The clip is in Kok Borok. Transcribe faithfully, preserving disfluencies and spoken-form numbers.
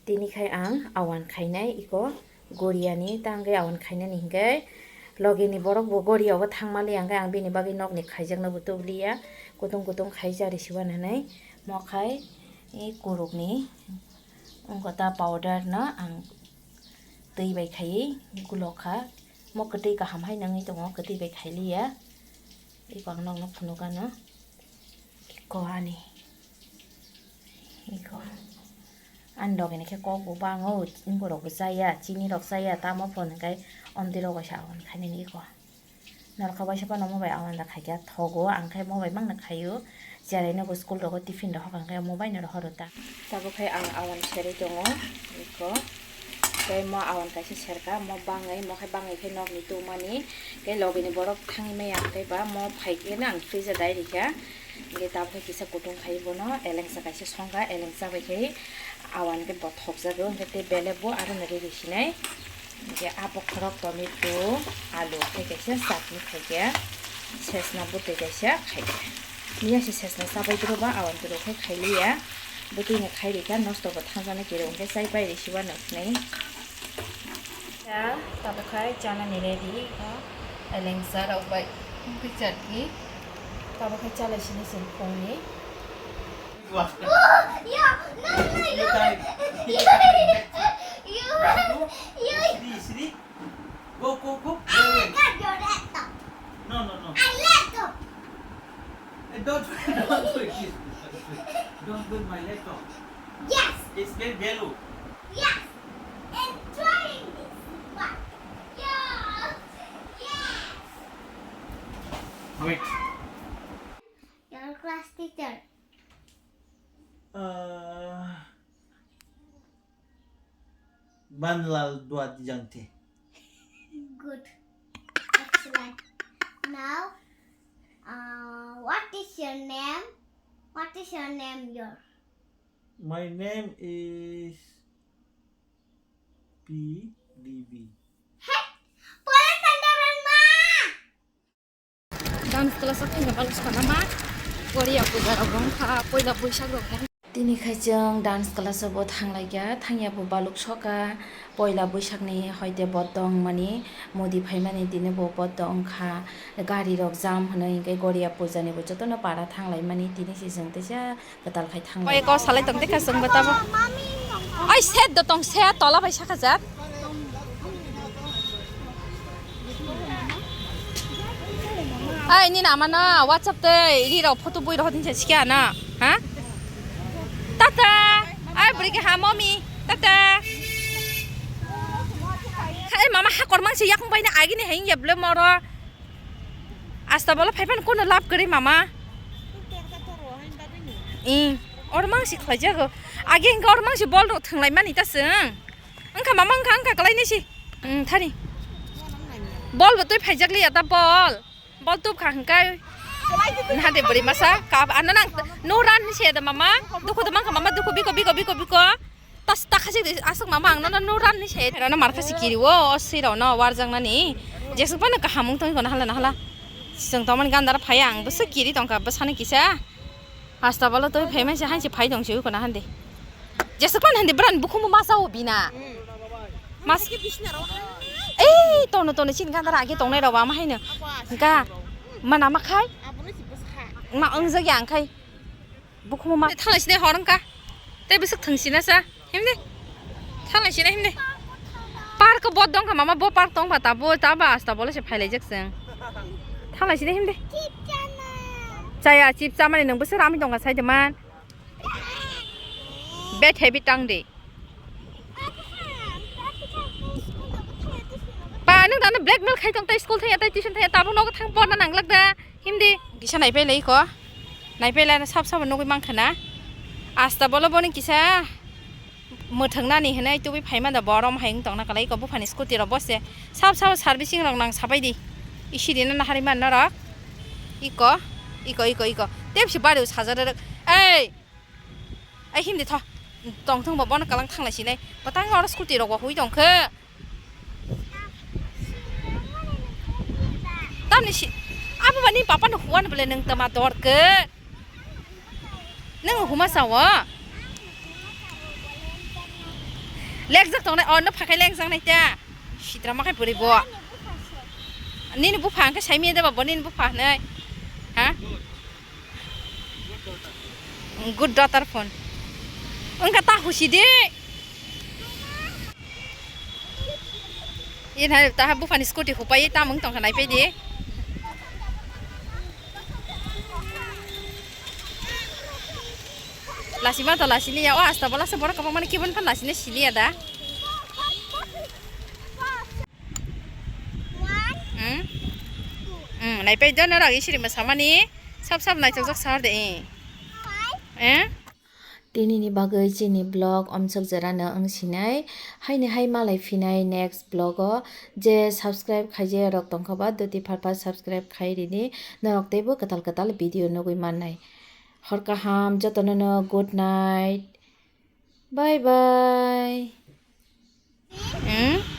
Tini khai ang awan khainai iko goriani, ta hwnkhe awan khainani hwnkhe logini borok bo goriao thangmali, hwnkhe ang bini bagwi nokni khaijakno bo tubliya, kutung kutung khaijak risiwan hinwi. Mo khai i kurukni wngkha ta powder no ang twi bai khaiwi gulokha. Mo kwtwi kaham hai nangwi tongo, kwtwi bai khailiya. Iko ang nokno phunukano. Iko ani. Iko. Ani logini khe kok bo bango, wngorok bo chaya, chini rok chaya, tamo phone hwnkhe omtwi rok bai sa awan khainani iko. Norok kha waisa phano mo bai awan da khaikha thogo, ang khe mo bai mangna khaio. Cherai nogo school rogo tiffin rohor hwnkhe mo bai no rohoro ta. Tabuk khe ang awan serwi tongo, iko. Tei mo awan kaisa serka, mo bangwi, mo khe bangwi khe nokni tubumani. Tei logini borok thangwi maya, tei ba mo phai khe no ang freezer dai rikha. Hingke tabuk khe kisa kutung khai bono elengsa kaisa songkha, elengsa bai khe awan khe bothokjago, hingke tei belai bo aro no riri sinai. Hingke a bokhorok tomato, alu khe kaisa chutney khaikhe, sesna bwtwi kaisa khaikhe. Miya se sesna chabai duro ba awan duro khe khailiya. Bwtwi no khai rikha, nosto bo thangjaknai kiri hingke chai pai risiba no sinai. Ya, tabuk khai chanani ready, ha? Elengsa rok bai, bwkwi chutney. Tabuk khai chalai sini chwng phungni. Oh, yeah, no, no, you, you, you, you. Sri, Sri, go, go, go. I got your laptop. No, no, no. I laptop. Eh, don't, don't do it, please. Don't do my laptop. Yes. It's very value. Yes. Enjoying this one. Yes. Yes. Wait. Your class teacher. Uh, Banlal Duat Jangte. Good. Excellent. Now, uh, what is your name? What is your name, your? My name is P D B. Hey, Purasanta Verma! Dance class o thangya bal sana ma. Korea puja rok wngkha, poila Boisak rok wng. Tini khai chwng dance class o bo thanglaikha, thangya bo baluk soka. Poila Boisakni hoite boddo wngmani, modi phaimani tini bo boddo wngkha. Gari rok jam hwnwi hwnkhe Goria puja ni bo jotono para thanglaimani, tini se chwng teisa kwtal khai thangwi. Oi, kok salai tong, dekha chwngbo tabo. Oi, set do tong, set tola bai saka jat. Ai, nini ama no WhatsApp tei ri rok photo bui rok din se sikia na, ha? Tata. Ai, bwrwi ke ha, mommy. Tata. Hai, mama, ha kormang se yakung bai na agi ni heng ya ble moro. Asta bolo phai phan kono lab kwrwi mama. Ih, or mang si khlai jago. Agi hingke or mang si bol rok thwnglai mani ta chwng. Wngkha mama wngkha, wngkha kwlai nai si. Ih, thani. Bol bo twi phaijak liya ta bol. Bol tub kha hingkai. Nahade bwrwi masa kap ano nang no ran ni se da mama. Dukhu da mangkha mama dukhu biko, biko, biko, biko. Tas ta khasi aswk mama ang nono no ran ni se. Rano mar khasi kiri o, o swi rok no warjak nani. Jeswk phano kaham wng tong iko nahala nahala. Chwng tongmani gandara phai ang bwswk kiri tongkha bwsani kisa. Hasta bolo twi phai mansi hansi phai tong se iko nahande. Jeswk phano hande bwrani bukhumu masa o bina. Mas. Ei tono tono sin gandara age tongnai rok ama haino. Ga mana ma khai. Ma wng jagya ang khai. Bukhumu ma thalai sini hor wngkha. Tei bwswk thwng sina sa. Himdi. Thalai sini himdi. Park bo dong kha mama, bo park tong kha ta bo ta ba asta bole se phai lai jak chwng. Thalai sini himdi. Chaya chip cha mani nang bwswk rami tong kha sai de man. Bad habit tang de. Pa, nang dano blackmail khai tong tai, school thaya tai, tuition thaya, tabuk nogo thang porna nanglak da. Himdi. Kisa naipai lai ko. Naipai lai sab sab nugui mankha na. Asta bolo boni kisa mwthang nani hinui tubui phaima da borom hai wng tongna kalai ko buphani scooty rok bose. Sab sab servicing rok nang sabai di. Isi di na nahari man norok. Iko, iko, iko, iko. Tebsi bari sajare rok. Ei! Ai himdi tho. Tongthung bo bono kalang thanglai sinai. Batang oro scooty rok bo hui tongkhe. Tamni si abo bani papa no huan bole nang tama dorke. Nang huma sawo. Lekjak tongnai, oh, no phakai lekjak nai ta. Sitra makai puri bo. Nini bupha hwnkhe saimanya deba bo nini bupha hwnwi. Ha? Good daughter phone. Wngkha ta husi de. Ina taha buphani scooty hupai tamung tongkha naipai di. Lasima to lasiliya, o asta bola se borok kwbangmani kibon phan lasine siliya da. Hmm? Hmm, naipai do norok isiri mwsamani sab sab naithokjak sar de, eh. Eh? Tinini bagwi chini vlog omsok jerano wng sinai, haini hai malai phinai next vlog o, je subscribe khaijak rok tongkha ba doti pharpar subscribe khai rini, norok teibo kwtal kwtal video nugwi mannai. Hor kaham jotono no, good night, bye bye. Hmm?